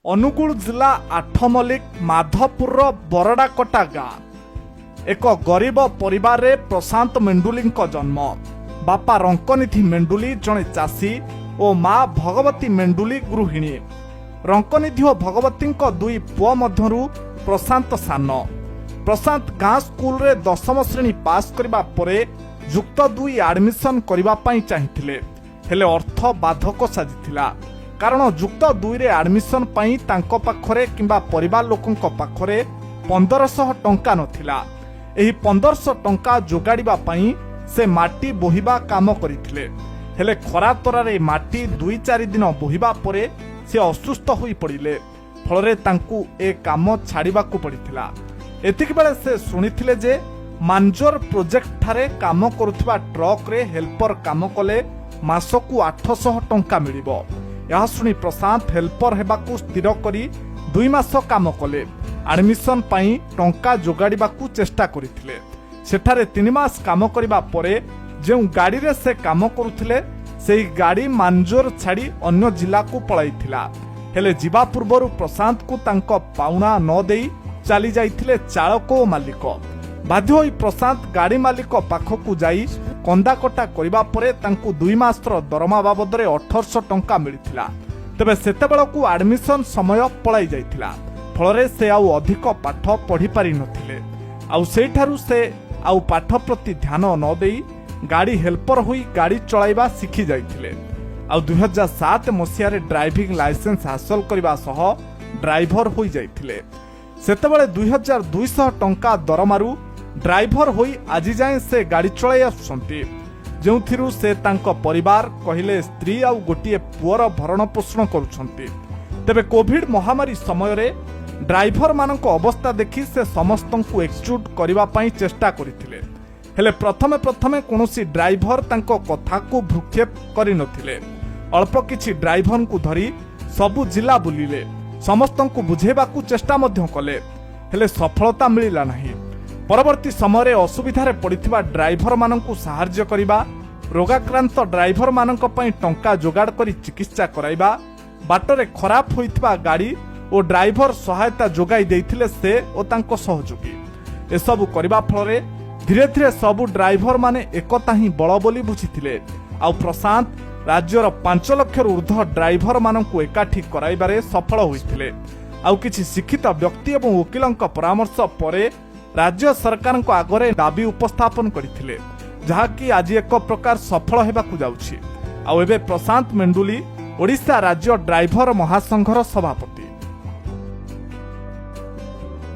ଅନୁଗୁଳ ଜିଲ୍ଲା ଆଠମଲ୍ଲିକ ମାଧପୁରର ବରଡ଼ାକଟା ଗାଁ। ଏକ ଗରିବ ପରିବାରରେ ପ୍ରଶାନ୍ତ ମେଣ୍ଡୁଲିଙ୍କ ଜନ୍ମ। ବାପା ରଙ୍କନିଧି ମେଣ୍ଡୁଲି ଜଣେ ଚାଷୀ ଓ ମା ଭଗବତୀ ମେଣ୍ଡୁଲି ଗୃହିଣୀ। ରଙ୍କନିଧି ଓ ଭଗବତୀଙ୍କ ଦୁଇ ପୁଅ ମଧ୍ୟରୁ ପ୍ରଶାନ୍ତ ସାନ। ପ୍ରଶାନ୍ତ ଗାଁ ସ୍କୁଲରେ ଦଶମ ଶ୍ରେଣୀ ପାସ୍ କରିବା ପରେ ଯୁକ୍ତ ଦୁଇ ଆଡମିସନ କରିବା ପାଇଁ ଚାହିଁଥିଲେ, ହେଲେ ଅର୍ଥ ବାଧକ ସାଜିଥିଲା। କାରଣ ଯୁକ୍ତ ଦୁଇରେ ଆଡମିସନ ପାଇଁ ତାଙ୍କ ପାଖରେ କିମ୍ବା ପରିବାର ଲୋକଙ୍କ ପାଖରେ 1500 ଟଙ୍କା ନଥିଲା। ଏହି 1500 ଟଙ୍କା ଯୋଗାଡ଼ିବା ପାଇଁ ସେ ମାଟି ବୋହିବା କାମ କରିଥିଲେ। ହେଲେ ଖରା ତରାରେ ମାଟି 2-4 ଦିନ ବୋହିବା ପରେ ସେ ଅସୁସ୍ଥ ହୋଇ ପଡ଼ିଲେ। ଫଳରେ ତାଙ୍କୁ ଏ କାମ ଛାଡ଼ିବାକୁ ପଡ଼ିଥିଲା। ଏତିକି ବେଳେ ସେ ଶୁଣିଥିଲେ ଯେ ମାଞ୍ଜୋର ପ୍ରୋଜେକ୍ଟ ଠାରେ କାମ କରୁଥିବା ଟ୍ରକରେ ହେଲ୍ପର କାମ କଲେ ମାସକୁ 800 ଟଙ୍କା ମିଳିବ। ଏହା ଶୁଣି ପ୍ରଶାନ୍ତ ହେଲ୍ପର ହେବାକୁ ସ୍ଥିର କରି 2 ମାସ କାମ କଲେ। ଆଡମିସନ ପାଇଁ ଟଙ୍କା ଯୋଗାଡ଼ିବାକୁ ଚେଷ୍ଟା କରିଥିଲେ। ସେଠାରେ 3 ମାସ କାମ କରିବା ପରେ ଯେଉଁ ଗାଡ଼ିରେ ସେ କାମ କରୁଥିଲେ, ସେହି ଗାଡ଼ି ମାଞ୍ଜୋର ଛାଡ଼ି ଅନ୍ୟ ଜିଲ୍ଲାକୁ ପଳାଇଥିଲା। ହେଲେ ଯିବା ପୂର୍ବରୁ ପ୍ରଶାନ୍ତକୁ ତାଙ୍କ ପାଉଣା ନ ଦେଇ ଚାଲି ଯାଇଥିଲେ ଚାଳକ ଓ ମାଲିକ। ବାଧ୍ୟ ହୋଇ ପ୍ରଶାନ୍ତ ଗାଡ଼ି ମାଲିକ ପାଖକୁ ଯାଇ କନ୍ଦାକଟା କରିବା ପରେ ତାଙ୍କୁ 2 ମାସର ଦରମା ବାବଦରେ 1800 ଟଙ୍କା ମିଳିଥିଲା। ତେବେ ସେତେବେଳକୁ ଆଡମିସନ ସମୟ ପଳାଇ ଯାଇଥିଲା। ଫଳରେ ସେ ଆଉ ଅଧିକ ପାଠ ପଢ଼ି ପାରିନଥିଲେ। ଆଉ ସେଇଠାରୁ ସେ ଆଉ ପାଠ ପ୍ରତି ଧ୍ୟାନ ନ ଦେଇ ଗାଡ଼ି ହେଲ୍ପର ହୋଇ ଗାଡ଼ି ଚଳାଇବା ଶିଖି ଯାଇଥିଲେ। ଆଉ 2007 ମସିହାରେ ଡ୍ରାଇଭିଂ ଲାଇସେନ୍ସ ହାସଲ କରିବା ସହ ଡ୍ରାଇଭର ହୋଇଯାଇଥିଲେ। ସେତେବେଳେ 2200 ଟଙ୍କା ଦରମାରୁ ଡ୍ରାଇଭର ହୋଇ ଆଜି ଯାଏଁ ସେ ଗାଡ଼ି ଚଳାଇ ଆସୁଛନ୍ତି, ଯେଉଁଥିରୁ ସେ ତାଙ୍କ ପରିବାର କହିଲେ ସ୍ତ୍ରୀ ଆଉ ଗୋଟିଏ ପୁଅର ଭରଣ ପୋଷଣ କରୁଛନ୍ତି। ତେବେ କୋଭିଡ ମହାମାରୀ ସମୟରେ ଡ୍ରାଇଭରମାନଙ୍କ ଅବସ୍ଥା ଦେଖି ସେ ସମସ୍ତଙ୍କୁ ଏକଜୁଟ କରିବା ପାଇଁ ଚେଷ୍ଟା କରିଥିଲେ। ହେଲେ ପ୍ରଥମେ ପ୍ରଥମେ କୌଣସି ଡ୍ରାଇଭର ତାଙ୍କ କଥାକୁ ଭ୍ରୂକ୍ଷେପ କରିନଥିଲେ। ଅଳ୍ପ କିଛି ଡ୍ରାଇଭରଙ୍କୁ ଧରି ସବୁ ଜିଲ୍ଲା ବୁଲିଲେ, ସମସ୍ତଙ୍କୁ ବୁଝେଇବାକୁ ଚେଷ୍ଟା ମଧ୍ୟ କଲେ, ହେଲେ ସଫଳତା ମିଳିଲା ନାହିଁ। ପରବର୍ତ୍ତୀ ସମୟରେ ଅସୁବିଧାରେ ପଡ଼ିଥିବା ଡ୍ରାଇଭରମାନଙ୍କୁ ସାହାଯ୍ୟ କରିବା, ରୋଗାକ୍ରାନ୍ତ ଡ୍ରାଇଭରମାନଙ୍କ ପାଇଁ ଟଙ୍କା ଯୋଗାଡ଼ କରି ଚିକିତ୍ସା କରାଇବା, ବାଟରେ ଖରାପ ହୋଇଥିବା ଗାଡ଼ି ଓ ଡ୍ରାଇଭର ସହାୟତା ଯୋଗାଇ ଦେଇଥିଲେ ସେ ଓ ତାଙ୍କ ସହଯୋଗୀ। ଏସବୁ କରିବା ଫଳରେ ଧୀରେ ଧୀରେ ସବୁ ଡ୍ରାଇଭରମାନେ ଏକତା ହିଁ ବଳ ବୋଲି ବୁଝିଥିଲେ। ଆଉ ପ୍ରଶାନ୍ତ ରାଜ୍ୟର 5 ଲକ୍ଷରୁ ଉର୍ଦ୍ଧ୍ୱ ଡ୍ରାଇଭରମାନଙ୍କୁ ଏକାଠି କରାଇବାରେ ସଫଳ ହୋଇଥିଲେ। ଆଉ କିଛି ଶିକ୍ଷିତ ବ୍ୟକ୍ତି ଏବଂ ଓକିଲଙ୍କ ପରାମର୍ଶ ପରେ ରାଜ୍ୟ ସରକାରଙ୍କ ଆଗରେ ଦାବି ଉପସ୍ଥାପନ କରିଥିଲେ, ଯାହାକି ଆଜି ଏକ ପ୍ରକାର ସଫଳ ହେବାକୁ ଯାଉଛି। ଆଉ ଏବେ ପ୍ରଶାନ୍ତ ମେଣ୍ଡୁଲି ଓଡ଼ିଶା ରାଜ୍ୟ ଡ୍ରାଇଭର ମହାସଂଘର ସଭାପତି।